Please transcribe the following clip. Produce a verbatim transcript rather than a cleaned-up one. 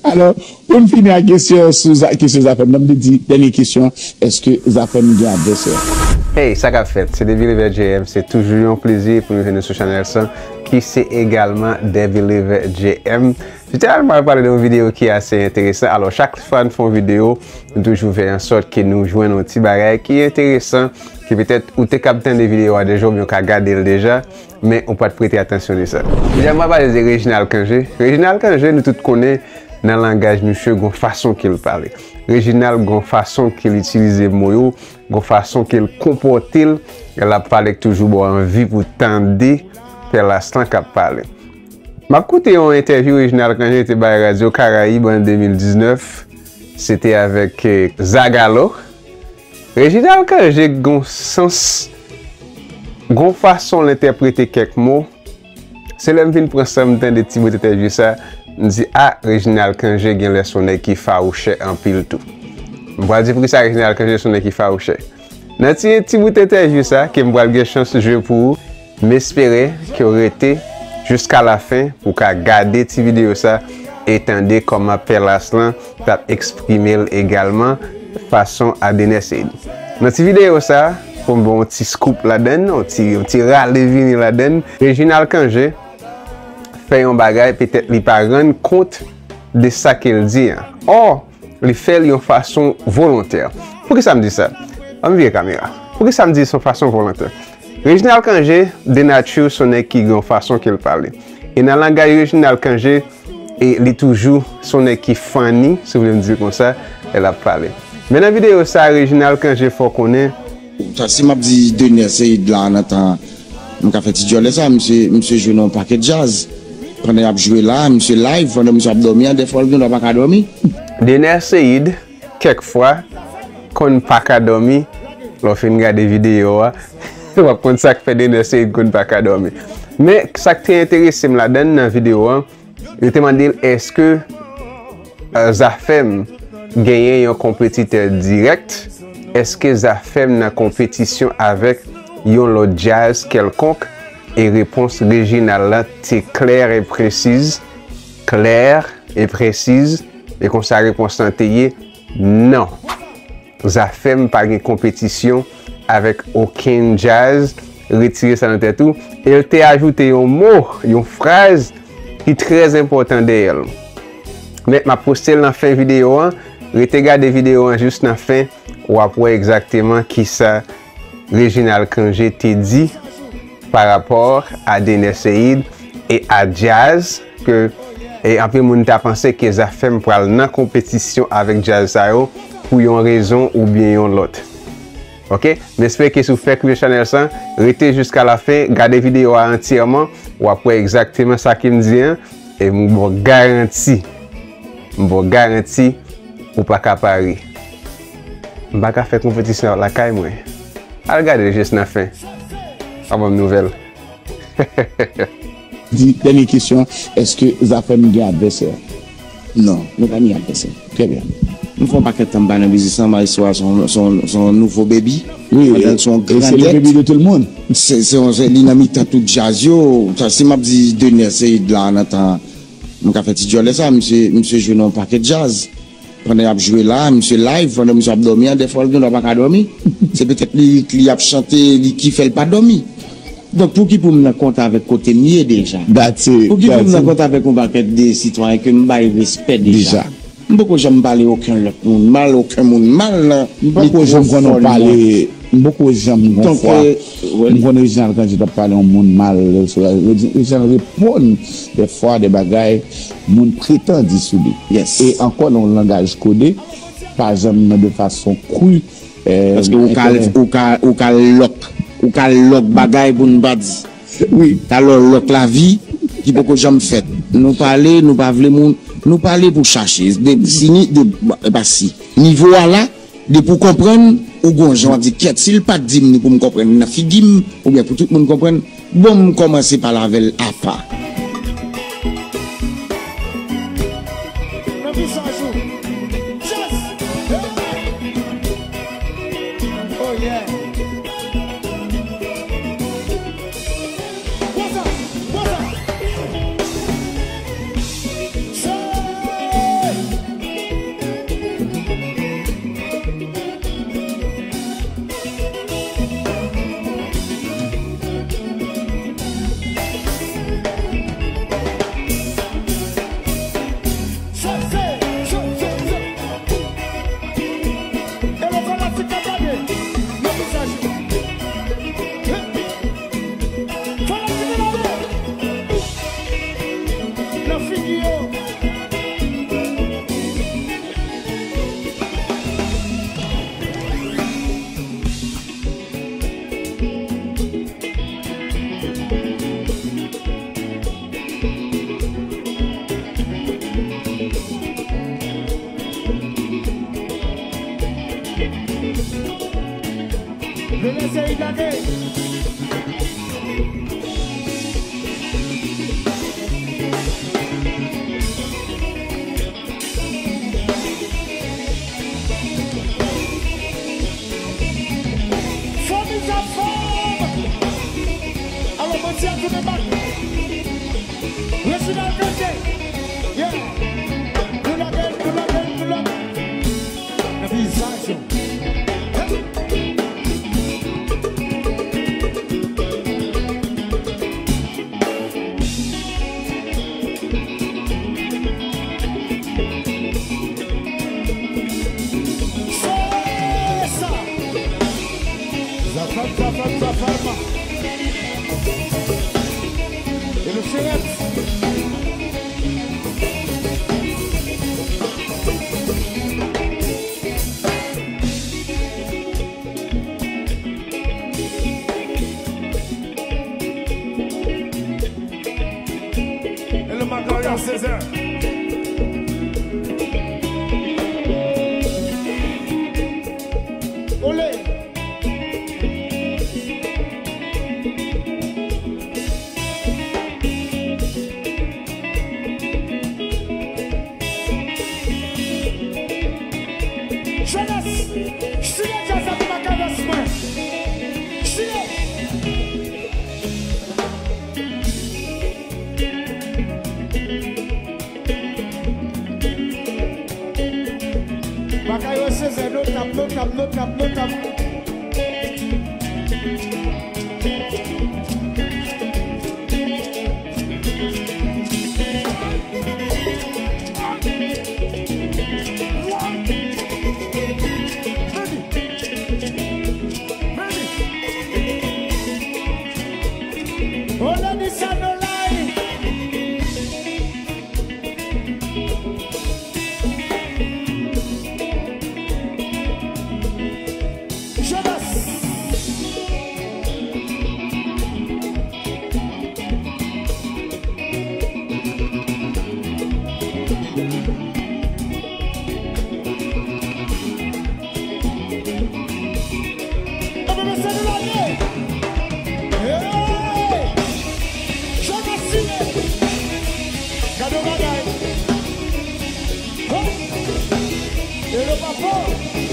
Alò, pou n fini ak kesyon sou za- kesyon Zafèm nan, m te di, dènye kesyon, èske Zafèm gen advèsè? Hey, sa k ap fèt? Se Depi Leve J M, se toujou yon plezi pou nou jwenn nou sou chanèl sa, ki se egalman Depi Leve J M. Jodi a, nou pral pale de yon videyo ki ase enteresan. Alò, chak fwa n fè yon videyo, nou toujou fè an sòt ke nou jwenn yon ti bagay ki enteresan, ke petèt ou te kab tande videyo a deja oubyen ou ka gade l deja, men ou pa t prete atansyon de sa. Jodi a, m pral pale de Reginald Cangé. Reginald Cangé, nou tout konnen nan langaj misye, gon fason ke l pale. Reginald gon fason ke l itilize mo yo, gon fason ke l konpòte l, lè l ap pale k toujou ba w anvi pou tande Pèlas lan k ap pale. M ap koute yon entèvyou Reginald Cangé te bay Radyo Karayib an de mil diznèf. Se te avèk, eh, Zagalo. Reginald Cangé gon sans, gon fason l entèprete kèk mo. Se lè m vin pran san m tande ti bout entèvyou sa, m di, "A, Reginald Cangé gen lè se yon nèg ki fawouchè anpil tou." M pral di poukisa Reginald Cangé se yon nèg ki fawouchè. Nan ti, ti bout entèvyou sa, ke m pral gen chans jwe pou ou, m espere ke w rete jiska lafen pou w ka gade ti videyo sa e tande kòman Pèlas lan t ap eksprime l egalman fason a Dener Ceïd. Nan ti videyo sa, pou m ba w yon ti scoop ladann, yon ti, yon ti rale vini ladann, Reginald Cangé fè yon bagay, petèt li pa rann kont de sa ke l di an. Ò, li fè l yon fason volontè. Poukisa m di sa? Ann vire kamera. Poukisa m di se yon fason volontè? Reginald Cangé, de nati, se yon nèg ki gen yon fason ke l pale. E nan langaj Reginald Cangé, e li toujou se yon nèg ki funny, si w vle m di l konsa, lè l ap pale. Men nan videyo sa, Reginald Cangé fè w konnen. Sa, si m ap di Dener Ceïd la, nan tan m ka fè ti djòlè sa, misye, misye jwe nan yon pakèt djaz. Pandan y ap jwe la, misye live, pandan misye ap dòmi an, dèfwa l gen dwa pa ka dòmi. Dener Ceïd, kèk fwa, konn pa ka dòmi, lè w fin gade videyo a, w ap konn sa k fè Dener Ceïd konn pa ka dòmi. Men, sa k te enterese m ladann nan videyo an, yo te mande l, èske, eh, Zafèm genyen yon konpetitè dirèk? Èske Zafèm nan konpetisyon avèk yon lòt djaz kèlkonk? E repons Reginald lan te klè e presiz, klè e presiz, e konsa repons lan te ye, non. Zafèm pa gen konpetisyon avèk okenn djaz, retire sa nan tèt ou. E l te ajoute yon mo, yon fraz ki trè enpòtan dèyè l. Men m ap poste l nan fen videyo an. Rete gade videyo an jis nan fen, w ap wè egzakteman kisa Reginald Cangé te di pa rapò a Dener Ceïd e a djaz ke, e anpil moun ta panse ke Zafèm pral nan konpetisyon avèk djaz sa yo pou yon rezon oubyen yon lòt. Oke? M espere ke si w fèk rive chanèl sa, rete jiska lafen, gade videyo a antyèman, w ap wè egzakteman sa ke m di an, e m ba w garanti, m ba w garanti, ou pa ka pare. M pa ka fè konpetisyon lakay mwen. Al gade l jis nan fen. Pa ban m nouvèl. Di, dènye kesyon, èske Zafèm gen advèsè? Non, nou pa ni advèsè. Trè byen. M fè yon pakèt tan m pa nan biznis lan, Maestro a se yon, se yon, se yon nouvo baby. Wi, pandan l se yon e se le grandèt. Baby de tout le monde. Se, se yon, se, li nan mitan tout djaz yo. Sa, si m ap di Dener Ceïd la, nan tan m ka fè ti djòlè sa, misye, misye jwe nan yon pakèt djaz. Pandan y ap jwe la, misye live, pandan misye ap dòmi an, dèfwa l gen dwa pa ka dòmi. Se petèt lirik li ap chante, li ki fè l pa dòmi. Donk, pouki pou m nan kont avèk kote m ye deja? That's it, that's it. Pouki pou m nan kont avèk yon pakèt de sitwayen ke m bay respè deja? Deja. M poko janm pale okenn lòt moun mal, okenn moun mal nan mikwofòn mwen. M poko janm konn yon pale, m poko janm gon fwa. Donk, euh, m konn Reginald Cangé t ap pale yon moun mal, Reginald reponn dèfwa de bagay moun pretan di sou li. Yes. E ankò nan yon langaj kode, pa janm nan de fason kri, eh, paske ou ka, ou ka, ou ka lòk, ou ka lòk bagay pou n pa di. Wi. Talè w lòk lavi ki poko janm fèt. Nou pale, nou pa vle moun, nou pale pou chache. De, si ni, de, e pa si. Nivo a la, depi w konprann, ou gon jan w ap di, "Kyèt, si l pa t di m ni pou m konprann nan figi m, oubyen pou tout moun konprann, bon, m kòmanse pale avè l apa." Nan visaj ou. Yes! Hey! Oh yeah! What's up? What's up? Say! Lage. Fò miz ap fòm. Alò, bandi a tounen bak. Reginald Candé. Yeah. Nou lage, nou lage, nou lage. Nan vizaj yo. Zafèm, zafèm, zafèm. E nou serèt. E le Macarillon Césaire. Olé. Jeunesse, chire djaz la pou Macarillon mwen. Chire. Bagay yo se zè notab, notab, notab, notab. Olé, Nissan no lie. Jonas. Epi mesye nou lage. Hey! Jonas Sine. Gade yon bagay. Ho! E le papa.